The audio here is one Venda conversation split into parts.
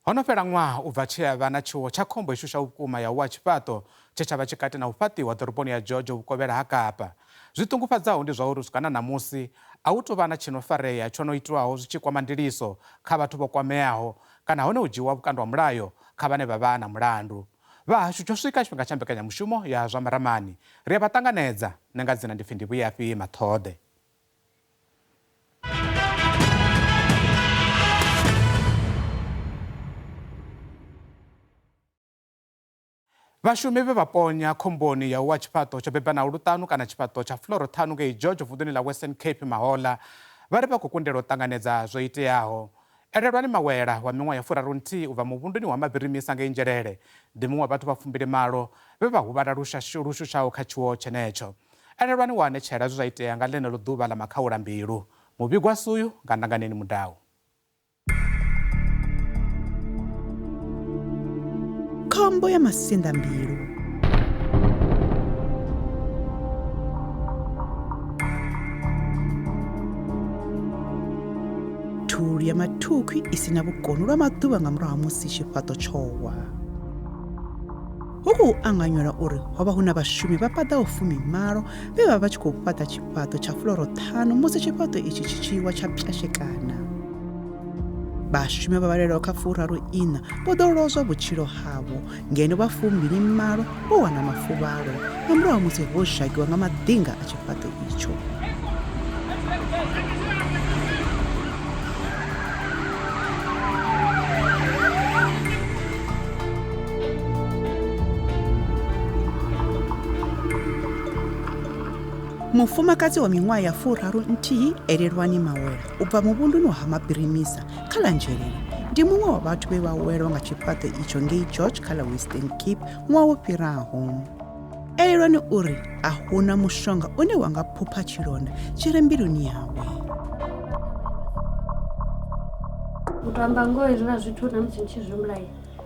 Ho no fhela ṅwaha u bva tshe ha vha na tshiwo tsha khombo i shushaho vhukuma ya u wa tshifhaṱo tshe tsha vha tshi kati na u fhaṱiwa ḓoroboni ya George vhukovhela ha Kapa. Zwi ṱungufhadzaho ndi zwauri u swika na ṋamusi, a hu tou vha na tshi no farea tsho no itwaho zwi tshi kwama ndiliso kha vhathu vho kwameaho kana hone u dzhiiwa vhukando ha mulayo kha vhane vha vha na mulandu. Vha hashu, tsho swika tshifhinga tsha mbekanyamushumo ya zwa maramani. Ri a vha ṱanganedza. Nṋe nga dzina ndi pfi Ndivhuyafhi Maṱhoḓe. Vhashumi vhe vha ponya khomboni ya u wa tshifhaṱo tsho bebanaho luṱanu kana tshifhaṱo tsha fuloro ṱhanu ngei George vunḓuni ḽa Western Cape mahoḽa vha ri vha khou kundelwa u ṱanganedza zwo iteaho. Elelwani Mawela wa miṅwaha ya furarunthihi u bva muvhunduni wa Mabirimisa ngei Nzhelele ndi muṅwe wa vhathu vha fumbilimalo vhe vha huvhala lu shushaho kha tshiwo tshenetsho. Elelwani u anetshela zwe zwa itea nga ḽeneḽo ḓuvha ḽa makhaulambilu. Muvhigo asuyu nga Ndanganeni Mudau. Khombo ya masinḓambilu. Thulu ya mathukhwi i si na vhukoni lwa maḓuvha nga murahu ha musi tshifhaṱo tsho wa. Hu khou anganyelwa uri ho vha hu na vhashumi vha paḓaho fumimalo vhe vha vha tshi khou fhaṱa tshifhaṱo tsha fuloro ṱhanu musi tshifhaṱo itshi tshi tshi wa tsha pwashekana. Vhashumi vha vhalelwaho kha furaru iṋa vho ḓo lozwa vhutshilo havho ngeno vha fumbili malo vho wana mafuvhalo nga murahu ha musi vho zhakiwa nga maḓinga a tshifhaṱo itsho. Mufumakadzi wa miṅwaha ya furaru nthihi Elelwani Mawela u bva muvhunduni wa Ha-Mabirimisa kha ḽa Nzhelele ndi muṅwe wa vhathu vhe vha welwa nga tshifhaṱo itsho ngei George kha ḽa Western Cape ṅwaha wo fhiraho. Elelwani uri a huna mushonga une wa nga phupha tshilonda tshi re mbiluni yawe. U to amba ngoho hezwiḽa zwithu na musi ndi tshi zwi humbula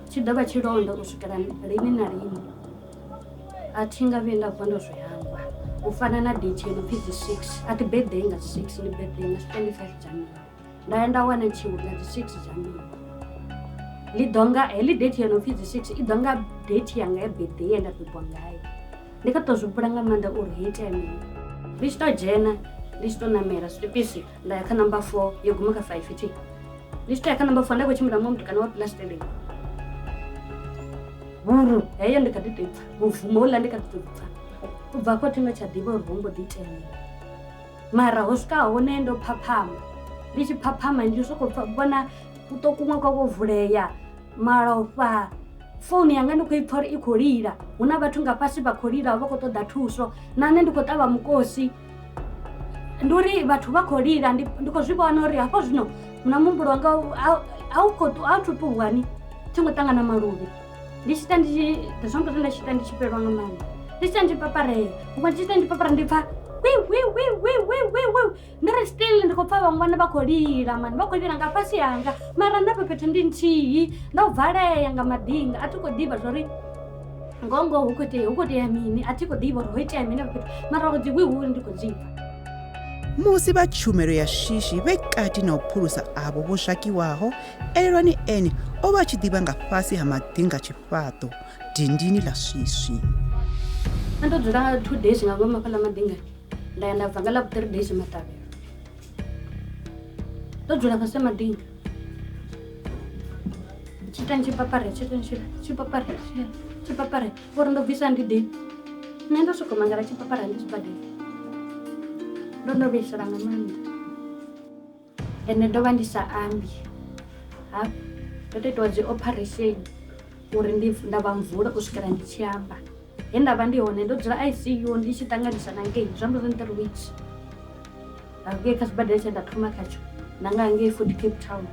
tshi ḓo vha tshilonda u swikela lini na lini. A thi nga vhuyi nda vuwa ndo zwi hangwa u fana na date yo no pfhi dzi 6 a thi birthday nga dzi 6 ndi birthday nga 25 January nda ya nda wana tshiwo nga dzi 6 January ḽi ḓo nga heḽi date yo no pfhi dzi 6 i ḓo nga date yanga ya birthday ye nda bebwa ngayo ndi kha tou zwi humbula nga maanḓa uri ho itea mini ndi tshi tou dzhena ndi tshi tou ṋamela zwiṱepisi nda ya kha number 4 yo guma kha 5 thi ndi tshi tou ya kha number 4 nda khou tshimbila muṅwe mutukana wa plastering vhuru heyo ndi kha ḓi tou pfa mubvumo houḽa ndi kha ḓi tou pfa u bva afho thi nga tsha ḓivha uri ho mbo ḓi itea mini mara ho swika hone ndo phaphama ndi tshi phaphama ndi sokou pfa vhona kuṱo kuṅwe kwa kwo vulea malofha founu yanga ndi khou i pfa uri i khou lila hu na vhathu nga fhasi vha khou lila vha khou ṱoḓa thuso na nṋe ndi khou ṱavha mukosi ndi uri vhathu vha khou lila ndi khou zwi vhona uri hafho zwino na muhumbulo wanga a u khou a thu ṱuwani thi ngo ṱangana maluvhi ndi tshi ita ndi tshi zwa ndo nda tshi ita ndi tshi fhelelwa nga maanḓa ndi tshi ita ndi paparela huṅwe ndi tshi ita ndi papara ndi pfa wi wi wi wi wi wi wi ndi ri still ndi khou pfa vhaṅwe vhana vha khou lila mani vha khou lila nga fhasi hanga mara nṋe afho fhethu ndi nthihi ndo valea nga maḓinga a thi khou ḓivha zwa uri ngoho ngoho hu khou itea hu khou itea mini a thi khou ḓivha uri ho itea mini afho fhethu mara uri dzi hwihwiri ndi khou dzi pfa. Musi vha tshumelo ya shishi vhe kati na u phulusa avho vho zhakiwaho, Elelwani ene o vha a tshi ḓi vha nga fhasi ha maḓinga tshifhaṱo dindini ḽa swiswi. Nṋe ndo dzula 2 days nga ngomu hafhaḽa maḓingani nda ya nda bva nga ḽa vhu 3 days maṱavhelo. Ndo dzula fhasi ha maḓinga tshi ita tshi papare tshi ita tshi tshi papare tshi papare uri ndo bvisa ndi ḓivhi nṋe ndo sokou mangala tshi papara ndi sibadela ndo ndo vhaisala nga maanḓa ende ndo vha ndi sa ambi hafhu ndo tou itiwa dzi operation uri ndi nda vha mvula u swikela ndi tshi amba he nda vha ndi hone ndo dzula ICU ndi tshi ṱanganisa na ngei zwi amba zwa 3 weeks ngei kha sibadela tshe nda thoma khatsho na nga ngei futhi Cape Town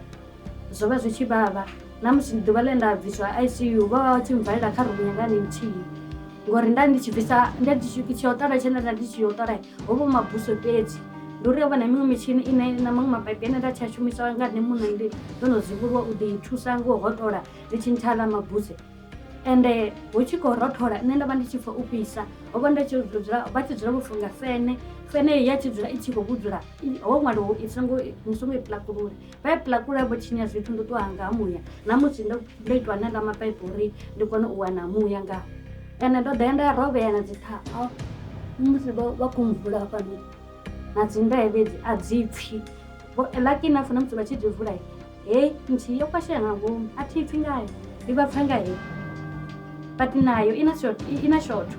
zwo vha zwi tshi vhavha na musi ḓuvha ḽe nda bviswa ICU vho vha vha tshi mvalela kha rumu yanga ni nthihi ngori nda ndi tshi bvisa nda ndi tshi yo ṱola tshe nda ndi tshi yo ṱola ho vha mabuso fhedzi ndi uri ho vha na miṅwe mitshini ine na maṅwe mapaipi ane nda tshi a shumisa nga nṋe muṋe ndi ndo no dzivhuluwa u ḓi thusa ngo hoṱola ndi tshi ntsha aḽa mabuse. Ende hu tshi khou rothola nṋe ndo vha ndi tshi pfha u fhisa, ho vha ndi tshi dzula vha tshi dzula vho funga fene, fene ya tshi dzula i tshi khou vhudzula ho ṅwaliwa i songo ni songo i plakula. Vha i plakula vho tshinya zwithu ndo ṱuwa nga ha muya na musi ndo ndo itwa hanela mapaipi uri ndi kone u wana muya ngaho. Ende ndo ḓa ya nda rovhea na dzi ṱhaha musi vha khou mvula hafhanoni na dzi nḓevhe hedzi a dzi pfhi. Lucky enough na musi vha tshi dzi vula heyi nthihi yo kwashea nga ngomu a thi pfhi ngayo ndi vha pfha nga heyi but nayo i na shotho i na shotho.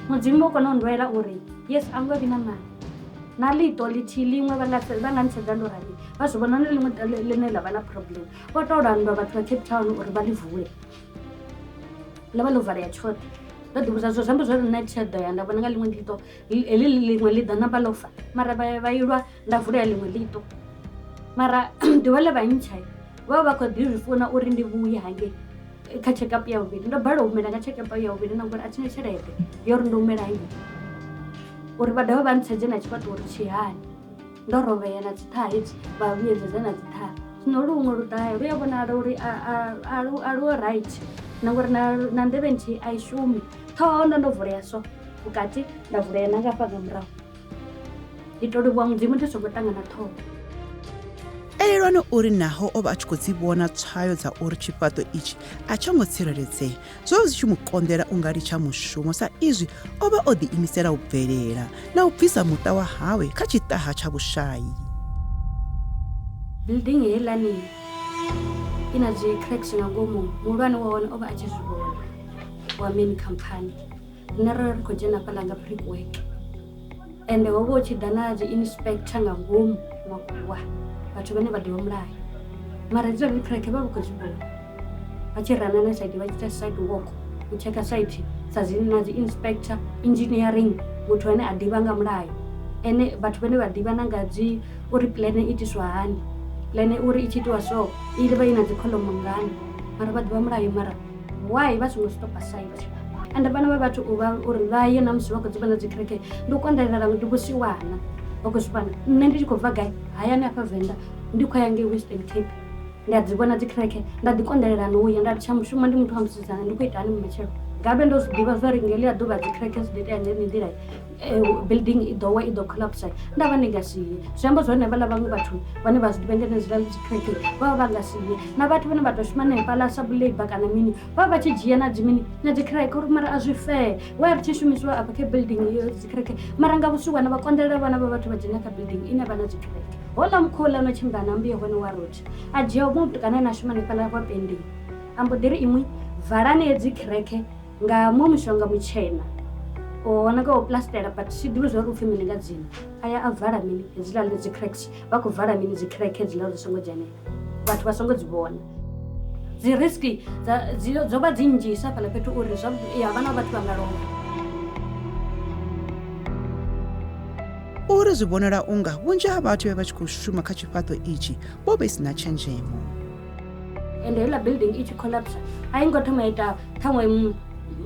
Mudzimu o kona u ndwela uri yes a ngo vhi na maḓi na ḽiṱo ḽithihi ḽiṅwe vha nga vha nga ntsedza ndo rali vha zwi vhona na ḽiṅwe ḽine ḽa vha na problem vho tou landwa vhathu vha Cape Town uri vha ḽi vule ḽo vha ḽo valea tshoṱhe. Ndo ḓi vhudza zwo zwi amba zwori nṋe thi tsha ḓo ya nda vhona nga ḽiṅwe ḽiṱo heḽi ḽiṅwe ḽi ḓo namba ḽo fa mara vha ilwa nda vulea ḽiṅwe ḽiṱo mara ḓuvha ḽe vha ntsha vha vha vha khou ḓi zwi funa uri ndi vhuye hangei kha check-up ya vhuvhili ndo balelwa u humela nga check-up ya vhuvhili na ngori a thina tshelede ya uri ndo humela hangei uri vha dovhe vha ntsedze na tshifhaṱuwo uri tshi hani ndo rovhea na dzi ṱhaha hedzi vha vhuyedzedza na dzi ṱhaha zwino luṅwe luṱahe lu ya vhonala uri a luho right na ngori na nḓevhe nthihi a i shumi ṱhoho ndo ndo vulea so vhukati nda vulea na nga hafha nga murahu. Ndi to livhuwa Mudzimu ndi songo ṱangana ṱhoho. Elelwani uri naho o vha a tshi khou dzi vhona tswayo dza uri tshifhaṱo itshi a tsho ngo tsireledzea, zwo vha zwi tshi mu konḓela u nga litsha mushumo sa izwi o vha o ḓiimisela u bvelela na u bvisa muṱa wa hawe kha tshiṱaha tsha vhushai. Building heiḽani i na dzi cracks nga ngomu, muhulwane wa hone o vha a tshi zwi vhona wa main company. Nṋe ro ri khou dzhena fhaḽa nga brickwork ende ho vha hu tshi ḓa na dzi inspector nga ngomu makuwa vhathu vhane vha ḓivha mulayo mara hedziḽa dzi crack vha vha khou dzi vhona vha tshi rana na side vha tshi ita side walk u tsheka site sa dzi na dzi inspector engineering muthu ane a ḓivha nga mulayo ene vhathu vhane vha ḓivha na nga dzi uri plan i itiswa hani plan uri i tshi itiwa so i vha i na dzi kholomo ngana mara vha ḓivha mulayo mara why vha songo stopa site ende vhana vha vhathu uvha uri vha ye na musi vha khou dzi vhona dzi kereke ndi u konḓelela ndi vhusiwana vha khou zwi vhona nṋe ndi tshi khou bva gai hayani afha venḓa ndi khou ya ngei Western Cape ndi a dzi vhona dzi kereke nda ḓi konḓelela no uya nda litsha mushumo ndi muthu wa musidzana ndi khou ita hani matshelo ngavhe ndo zwi ḓivha zwa uri ngeḽia ḓuvha dzi kereke zwi ḓo itea nga nḓila building i ḓo wa i ḓo collapse nda vha ndi nga si ye zwi amba zwone havhaḽa vhaṅwe vhathu vhane vha zwi ḓivha ngeno hedzila dzi crack vha vha vha nga si ye na vhathu vhane vha tou shuma hanefhaḽa sa labour kana mini vha vha tshi dzhia na dzi mini na dzi crack uri mara a zwi fair why ri tshi shumisiwa afha kha building iyo dzi crack mara nga vhusiwana vha konḓelela vhana vha vhathu vha dzhena kha building ine vha na dzi crack houḽa mukho no tshimbila na mbuya hone wa rothi a dzhia muṅwe mutukana ane a shuma hanefhaḽa wa pending a mbo ḓi ri iṅwi valani hedzi crack nga muṅwe mushonga mutshena o wana nga u plastela but thi ḓivhi zwa uri upfhi mini nga dzina a ya a vala mini hedziḽa dzi cracks vha khou vala mini dzi crack hedziḽa dzi songo dzhenela vhathu vha songo dzi vhona dzi risk dzo vha dzi nnzhisa hafhaḽa fhethu uri ya vhana vhathu vha nga lovha. Uri zwi vhonala u nga vhunzhi ha vhathu vhe vha tshi khou shuma kha tshifhaṱo itshi vho vha si na tshenzhemo. Ende heiḽa building i tshi collapse a i ngo thoma ita ṱhaṅwe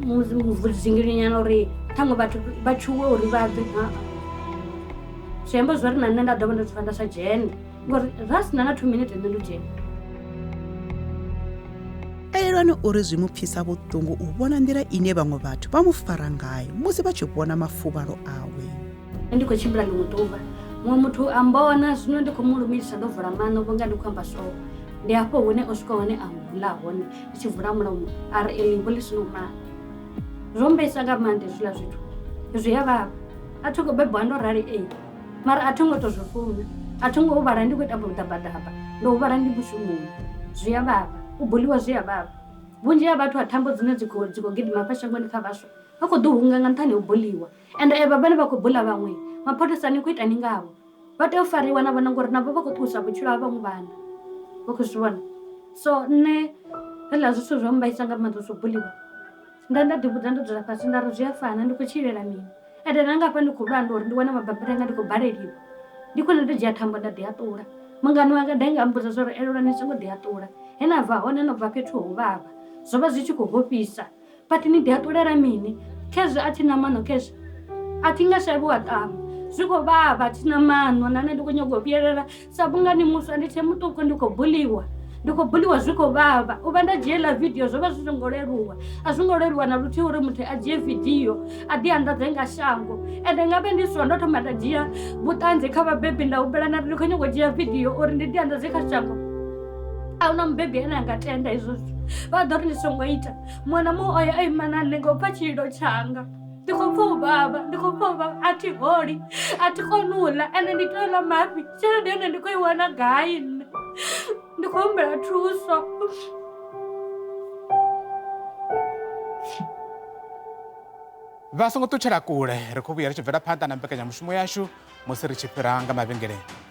muvudzinginyana uri ṱhaṅwe vhathu vha tshuwe uri vha bve zwi amba zwori na nṋe nda dovha nda pfa nda sa dzhene ngori ra sina na 2 minutes nṋe ndo dzhena. Elelwani uri zwi mu pfisa vhuṱungu u vhona nḓila ine vhaṅwe vhathu vha mu fara ngayo musi vha tshi vhona mafuvhalo awe. Ndi khou tshimbila ḽiṅwe ḓuvha muṅwe muthu a mbona zwino ndi khou mu lumelisa ndo vula maṋo vhunga ndi khou amba so ndi hafho hune o swika hone a mvula hone ndi tshi vula mulomo a ri eḽi vho ḽi sina maṋo zwo mbaisa nga maanḓa hezwiḽa zwithu zwi a vhavha a thi ngo bebiwa ndo rali ee mara a thi ngo to zwi funa a thi ngo huvhala ndi khou ita vhuḓabaḓaba ndo huvhala ndi mushumoni zwi a vhavha u buliwa zwi a vhavha vhunzhi ha vhathu ha thambo dzine dzi khou gidima hafha shangoni kha vhaswa vha khou ḓi hunga nga nṱhani ha u buliwa ende evha vhane vha khou bula vhaṅwe mapholisa ni khou itani ngavho vha tea u fariwa na vhona ngori navho vha khou ṱuwisa vhutshilo ha vhaṅwe vhana vha khou zwi vhona so nṋe hezwiḽa zwithu zwo mbaisa nga maanḓa zwo buliwa nda nda ḓi vhudza ndo dzula fhasi nda ri zwi a fana ndi khou tshilela mini ende na ngafha ndi khou lwa uri ndi wane mabambiri anga ndi khou baleliwa ndi khwine ndo dzhia thambo nda ḓi haṱula mungani wanga ḓe nga mbudza zwa uri elelwa ni songo ḓi haṱula he na bva hone no bva fhethu ho vhavha zwo vha zwi tshi khou hofhisa but ni ḓi haṱulela mini khezwi a thi na maṋo khezwi a thi nga shavhi wa ṱamba zwi khou vhavha a thi na maṋo na nṋe ndi khou nyaga u vhuyelela sa vhunga ni muswa ndi tshe muṱuku ndi khou buliwa Ndi khou buliwa zwi khou vhavha. U vha nda dzhia heiḽa video zwo vha zwi songo leluwa, a zwo ngo leluwa na luthihi uri muthu a dzhie video a ḓi anḓadze nga shango. Ende nga vhe ndi swa ndo thoma nda dzhia vhuṱanzi kha vhabebi nda humbela na ri ndi khou nyanga u dzhia video uri ndi ḓi anḓadze kha shango, a huna mubebi ane a nga tenda hezwo zwithu. Vha ḓo ri ndi songo ita. Muṅwe na muṅwe o ya o ima na nṋe nga u pfha tshililo tshanga. Ndi khou pfha u vhavha, ndi khou pfha u vhavha, a thi holi, a thi koni u ḽa ende ndi tea u ḽa mafhi, tshelede yone ndi khou i wana gai nṋe? Ndi khou humbela thuso. Vha songo ṱutshela kule, ri khou vhuya ri tshi bvela phanḓa na mbekanyamushumo yashu musi ri tshi fhira nga mavhengeleni.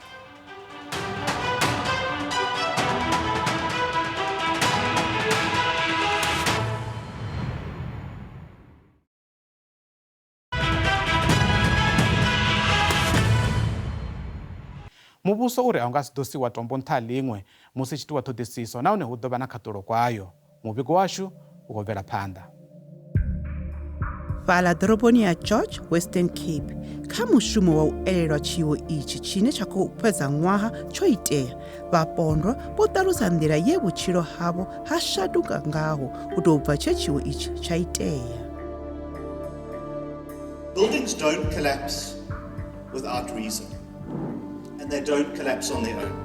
Muvhuso uri a u nga si ḓo siwa tombo nṱha ha ḽiṅwe musi tshi itiwa ṱhoḓisiso nahone hu ḓo vha na khaṱulo kwayo. Muvhigo washu u khou bvela phanḓa. Fhaḽa ḓoroboni ya George, Western Cape, kha mushumo wa u elelwa tshiwo itshi tshine tsha khou fhedza ṅwaha tsho itea, vhapondwa vho ṱalusa nḓila ye vhutshilo havho ha shanduka ngaho u tou bva tshe tshiwo itshi tsha itea. Buildings don't collapse without reason, and they don't collapse on their own.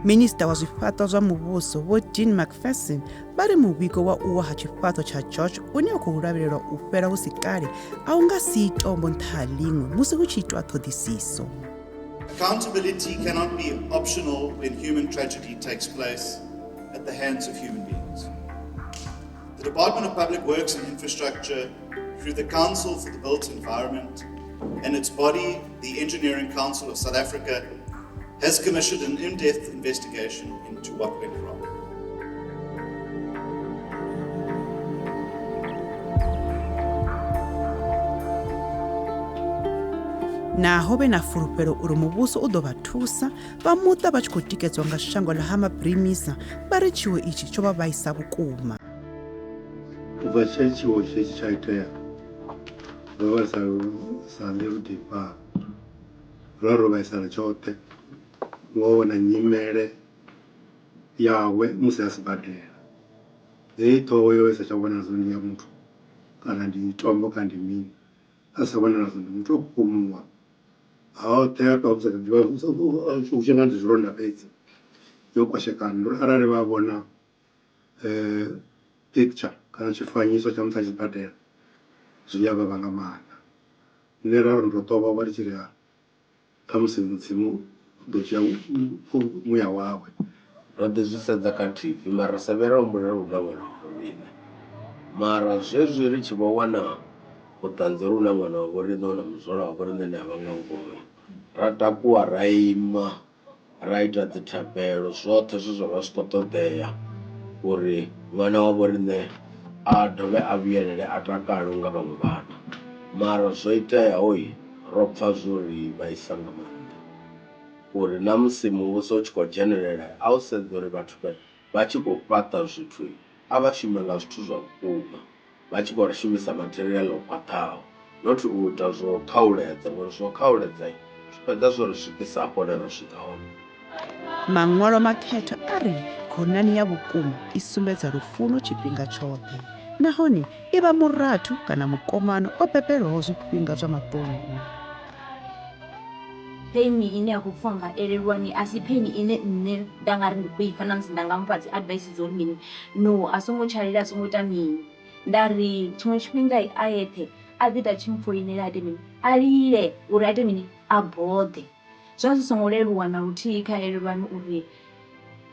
Minisiṱa wa zwifhaṱwa zwa muvhuso Vho Dean Macpherson vha ri muvhigo wa u wa ha tshifhaṱo tsha George une wa khou lavhelelwa u fhela hu si kale a u nga sii tombo nṱha ha ḽiṅwe musi hu tshi itwa ṱhoḓisiso. Accountability cannot be optional when human tragedy takes place at the hands of human beings. The Department of Public Works and Infrastructure, through the Council for the Built Environment and its body, the Engineering Council of South Africa, has commissioned an in-depth investigation into what went wrong. Naho vhe na fulufhelo uri muvhuso u ḓo vha thusa, vha muṱa vha tshi khou tikedzwa nga shango ḽa ha Mabrimisa vha ri tshiwo itshi tsho vha vhaisa vhukuma. U bva tshe tshiwo tshetshi tsha itea, ro vha sa sa ḽi lu ḓifha, ro ro vhaisala tshoṱhe ngo vhona nyimele yawe musi a sibadela. Heyi ṱhoho yo vha i sa tsha vhonala zwa uri ndi ya muthu kana ndi tombo kana ndi mini, a sa vhonala zwa uri ndi muthu o kukumuwa hoṱhe a tou hu tshi nga ndi zwilonda fhedzi yo kwashekana. Ndi uri arali vha vhona picture kana tshifanyiso tsha musi a sibadela zwi a vhavha nga maanḓa. Nṋe ra ri ndo ṱovha vha ri tshi ri khamusi mudzimu u ḓo dzhia muya wawe. Ro ḓi zwi sedza kha TV mara ri sa vhuye ra humbula uri hu na ṅwana wa vhoriṋe, mara zwezwi ri tshi vho wana vhuṱanzi uri hu na ṅwana wa vhoriṋe hu na muzwala wa vhoriṋe ane avha nga ngomu, ra takuwa ra ima ra ita dzi thabelo zwoṱhe zwe zwa vha zwi khou ṱoḓea uri ṅwana wa vhoriṋe a dovhe a vhuyelele a takale unga vhaṅwe vhana. Mara zwo iteaho ro pfha zwo ri vhaisa nga maanḓa uri na musi muvhuso u tshi khou dzhenelela a u sedza uri vhathu vha tshi khou fhaṱa zwithu a vha shume nga zwithu zwa vhukuma vha tshi khou shumisa material o khwaṱhaho not u ita zwo khauledza ngori zwo khauledza zwi fhedza zwo ri swikisa hafho hune ra swika hone. Maṅwalo makhethwa a ri khonani ya vhukuma i sumbedza lufuno tshifhinga tshoṱhe nahone i vha murathu kana mukomana o bebelwaho zwifhinga zwa maṱungu. Pain ine ya khou pfiwa nga Elelwani a si pain ine nṋe nda nga ri ndi khou i pfa na musi nda nga mufha dzi advice dzo uri mini no a songo tsha lila a songo ita mini. Nda ri tshiṅwe tshifhinga a yeṱhe a ḓi ita tshi mpfoinela a ite mini a lile uri a ite mini a boḓe. Zwa zwi songo leluwa na luthihi kha Elelwani uri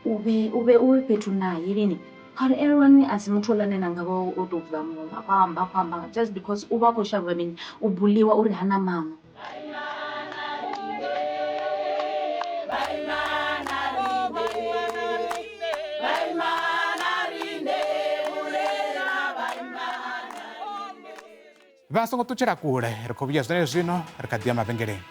u vhe u vhe u vhe fhethu naye lini ngauri Elelwani a si muthu houḽa ane anga vha o tou bva mulomo a khou amba a khou amba just because u vha a khou shavha mini u buliwa uri hana maṋo. Vha songo ṱutshela kule, ri khou vhuya zwenezwino ri kha ḓi ya mavhengeleni.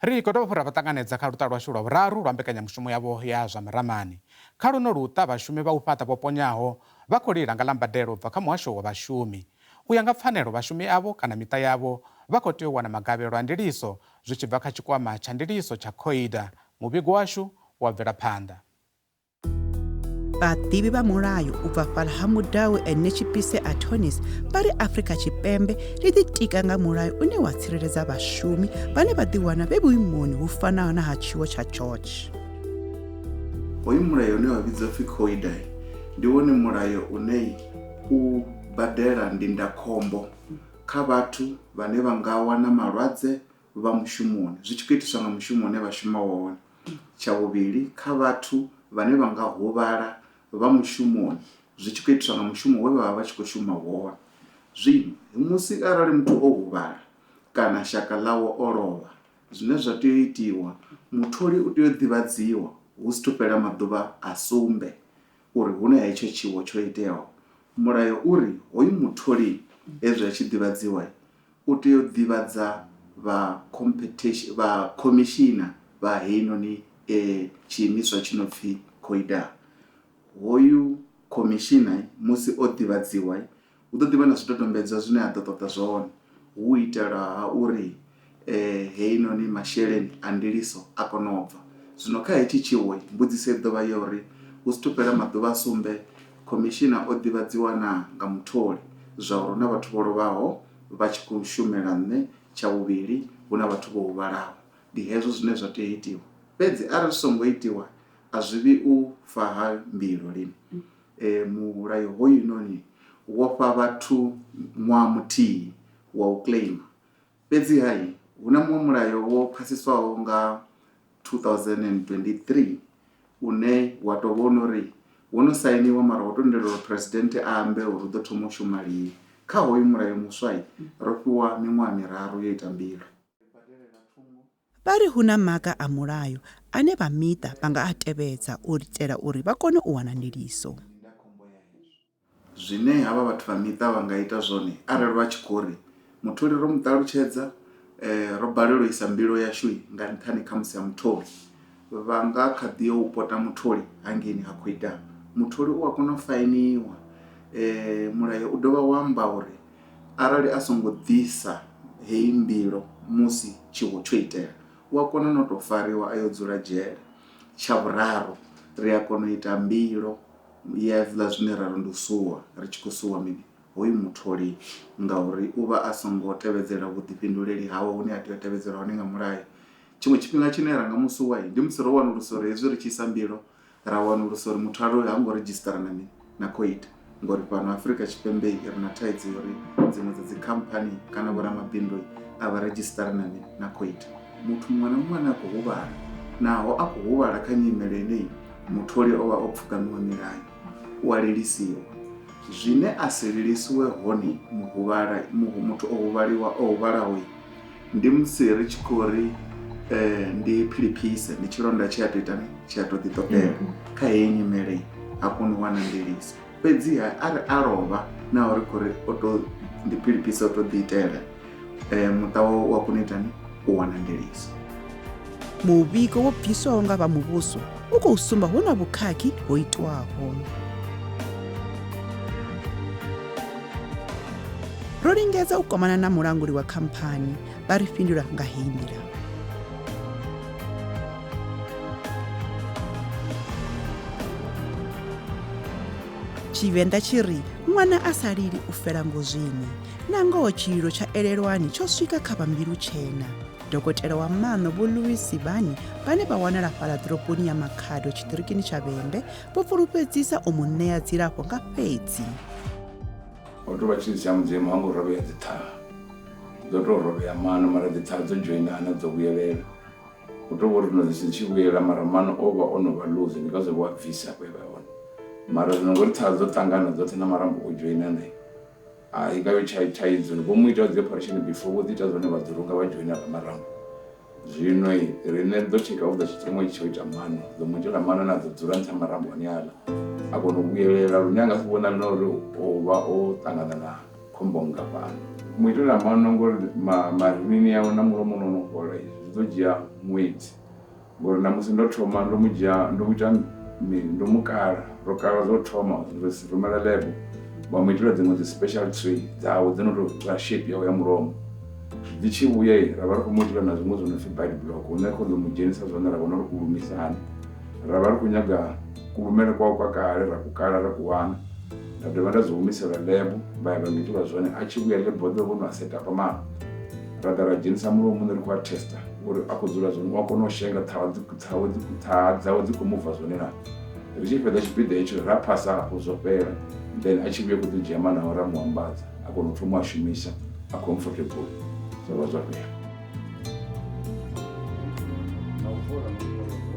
Ri khou dovha hafhu ra vha ṱanganedza kha luṱa lwashu lwa vhuraru lwa mbekanyamushumo yavho ya zwa maramani. Kha luno luṱa, vhashumi vha u fhaṱa vho ponyaho vha khou lila nga ḽa mbadelo u bva kha muhasho wa vhashumi. U ya nga pfanelo, vhashumi avho kana miṱa yavho vha khou tea u wana magavhelo a ndiliso zwi tshi bva kha tshikwama tsha ndiliso tsha COIDA. Muvhigo washu u a bvela phanḓa. Vhaḓivhi vha mulayo u bva fhaḽa ha Mudau and Netshipise Attorneys vha ri Afrika Tshipembe ḽi ḓitika nga mulayo une wa tsireledza vhashumi vhane vha ḓiwana vhe vhuimoni hu fanaho na ha tshiwo tsha George. Hoyu mulayo une wa vhidzwa pfi COIDA ndi wone mulayo une u badela ndindakhombo kha vhathu vhane vha nga wana malwadze vha mushumoni zwi tshi khou itiswa nga mushumo une vha shuma wone. Tsha vhuvhili, kha vhathu vhane vha nga huvhala vha mushumoni zwi tshi khou itiswa nga mushumo we vha vha vha tshi khou shuma wone. Zwino musi arali muthu o huvhala kana shaka ḽawe o lovha zwine zwa tea u itiwa mutholi u tea u ḓivhadziwa hu si thu fhela maḓuvha a sumbe uri hu na hetsho tshiwo tsho iteaho. Mulayo uri hoyu mutholi hezwi a tshi ḓivhadziwa u tea u ḓivhadza vha competition vha khomishina vha heinoni tshiimiswa tshi no pfi COIDA. Hoyu khomishina musi o ḓivhadziwa hu ḓo ḓivha na zwidodombedzwa zwine a ḓo ṱoḓa zwone hu u itela ha uri heinoni masheleni a ndiliso a kone u bva. Zwino kha hetshi tshiwo mbudziso i ḓo vha ya uri hu si thu fhela maḓuvha a sumbe khomishina o ḓivhadziwa naa nga mutholi zwa uri hu na vhathu vho lovhaho vha tshi khou shumela nṋe, tsha vhuvhili hu na vhathu vho huvhalaho. Ndi hezwo zwine zwa tea u itiwa. Fhedzi arali zwi songo itiwa a zwi vhi u fa ha mbilo lini. Mulayo hoyunoni wo fha vhathu ṅwaha muthihi wa u claimer. Fhedziha hu na muṅwe mulayo wo phasiswaho nga 2023 une wa tou vhona uri wo no sainiwa mara wo tendelwa uri Phresidennde a ambe uri u ḓo thoma u shuma lini. Kha hoyu mulayo muswa ro fhiwa miṅwaha miraru yo ita mbilo. Vha ri hu na maga a mulayo ane vha miṱa vha nga a tevhedza u itela uri vha kone u wana ndiliso. Zwine havha vhathu vha miṱa vha nga ita zwone arali vha tshi khou ri mutholi ro mu ṱalutshedza ro balelwa u isa mbilo yashu nga nṱhani khamusi ha mutholi vha nga kha ḓi yo u pota mutholi hangeini ha COIDA. Mutholi u a kona u fainiwa mulayo u dovha wa amba uri arali a songo ḓisa heyi mbilo musi tshiwo tsho itea u a kona na u tou fariwa a yo dzula dzhele. Tsha vhuraru ri a kona u ita mbilo ya hezwiḽa zwine ra ri ndi u suwa ri tshi khou suwa mini hoyu mutholi ngauri u vha a songo tevhedzela vhuḓifhinduleli hawe hune a tea u tevhedzela hone nga mulayo. Tshiṅwe tshifhinga tshine ra nga mu suwa ndi musi ro wanulusa uri hezwi ri tshi isa mbilo ra wanulusa uri muthu aloyi ha ngo redzhisitara na mini na COIDA ngori fhano Afrika Tshipembe ri na thaidzo ya uri dziṅwe dza dzikhamphani kana vhoramabindu a vha redzhisitara na mini na COIDA. Muthu muṅwe na muṅwe ane a khou huvhala naho a khou huvhala kha nyimele yeneyi mutholi o vha o pfuka miṅwe milayo u a lilisiwa. Zwine a si lilisiwe hone muhuvhala muthu o huvhaliwa o huvhalaho ndi musi ri tshi khou ri ndi philiphise ndi tshilonda tshi a tou itani tshi a tou ḓi ṱoḓela kha heyi nyimele ha koni u wana ndiliso. Fhedziha arali a lovha naho ri khou ri o to ndi philiphise o to ḓi itela muṱa wawe u a kona u itani u wana ndiliso. Muvhigo wo bviswaho nga vha muvhuso u khou sumba hu na vhukhakhi ho itwaho. Ro lingedza u kwamana na mulanguli wa khamphani, vha ri fhindula nga heyi nḓila. Tshivenḓa tshi ri ṅwana a sa lili u fela ngozwini. Na ngoho tshililo tsha Elelwani tsho swika kha vha mbilu tshena. Dokotela wa maṋo Vho Louis Sibani vhane vha wanala fhaḽa ḓoroboni ya Makhado tshiṱirikini tsha Vhembe vho fulufhedzisa u mu ṋea dzilafho nga fhedzi. Ho tou vha tshilidzi tsha Mudzimu ha ngo rovhea dziṱhaha, dzo tou rovhea maṋo mara dziṱhaha dzo dzhoinana dzo vhuyelela. Hu tou vha uri no dzi tshi vhuyelela mara maṋo o vha o no vha loose ndi ngazwo vho a bvisa afho he vha hone. Mara zwino ngori ṱhaha dzo ṱangana dzoṱhe na marambo o dzhoinana a i nga vhi thaidzo. Vho mu ita dzi operation before vho ḓi ita zwone vha dzi runga vha dzhoina nga marambo. Zwino riṋe ri ḓo take over tshiṱeṅwa itshi tsha u ita maṋo, ri ḓo mu itela maṋo ane a ḓo dzula nṱha ha marambo ane aḽa a kona u vhuyelela lune a nga si vhonale na uri o vha o ṱangana na khombo nngafhani. Mu itela maṋo ngori marinini awe na mulomo no no fhola zwi ḓo dzhia Ṅwedzi ngori na musi ndo thoma ndo mu dzhia ndo mu ita ndo mu kala ro kala zwo thoma ri rumela lab vha mu itela dziṅwe dzi special tray dzawe dzo no tou vha shape yawe ya mulomo dzi tshi vhuya ra vha ri khou mu itela na zwiṅwe zwo no pfhi bite block hune khou ḓo mu dzhenisa zwone ra vhona uri u lumisa hani ra vha ri khou nyaga kulumele kwawe kwa kale ra ku kala ra ku wana nda dovha nda zwi humisela lab vha ya vha ngitela zwone a tshi vhuya lab vha ḓo vho no a set up maano ra ḓa ra dzhenisa mulomo muṋe ri khou a testa uri a khou dzula zwone u a kona u shenga ṱhaha dzawe dzi khou muva zwone na ri tshi fhedza tshipiḓa hetsho ra phasa afho zwo fhela then a tshi vhuya khou ḓo dzhia maṋo awe ra mu ambadza a kona u thoma u a shumisa a comfortable zwa vha zwo fhela.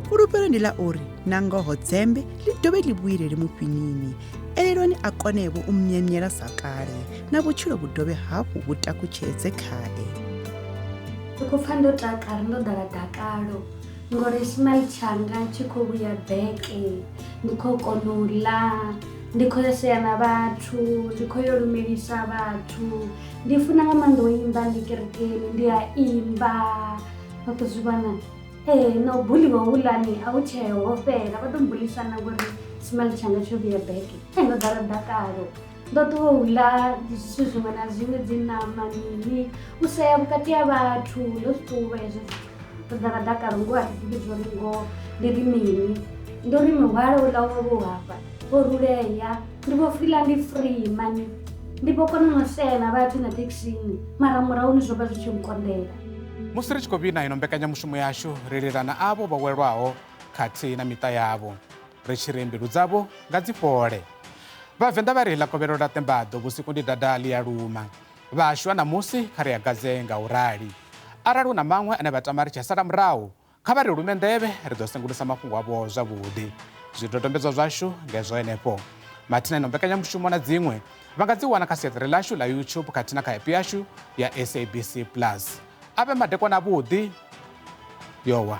Fhulufhelo ndi ḽa uri na ngoho dzembe ḽi dovhe ḽi vhuyelele mufhinini elelwani a konevho u myemyela sa kale na vhutshilo vhu dovhe hafhu vhu takutshedze khae. Ndi khou pfa ndo takala ndo ḓala dakalo ngori smile tshanga tshi khou vhuya beke ndi khou kona u ḽa ndi khou yo sea na vhathu ndi khou yo lumelisa vhathu ndi funa nga maanḓa u imba ndi kerekeni ndi a imba vha khou zwi vhona ee na u buliwa houḽani a hu tsheo ho fhela vha ḓo mbulisana ngori smile tshanga tsho vhuya beke ee ndo ḓala dakalo ndo ṱuwa u ḽa zwithu zwiṅwe na zwiṅwe dzi ṋama mini u sea vhukati ha vhathu ndo zwi ṱuvha hezwo zwithu ndo ḓala dakalo ngoho a thi ḓivhi zwo ri ngoho ndi ri mini ndo ri muhwalo uḽa wo vha u hafha wo rulea ndi vho fiḽa ndi free mani ndi vho kona no sea na vhathu na thekhisini mara murahuni zwo vha zwi tshi nkonḓela. Musi ri tshi khou vhina ino mbekanyamushumo yashu, ri lila na avho vho welwaho khathihi na miṱa yavho, ri tshi ri mbilu dzavho nga dzi fhole. Vhavenḓa vha ri ḽa kovhelo ḽa ṱembaḓo vhusiku ndi dada ḽi a luma. Vhashu a ṋamusi kha ri a gadze nga u rali. Arali hu na maṅwe ane vha tama ri tshi a sala murahu, Kha vha ri lume nḓevhe, ri ḓo sengulusa mafhungo avho zwavhuḓi. Zwidodombedzwa zwashu ngezwo henefho. Mathina ino mbekanyamushumo na dziṅwe vha nga dzi wana kha siaṱari ḽashu ḽa YouTube khathihi na kha app yashu ya SABC Plus. A vhe madekwana avhuḓi. Yowa.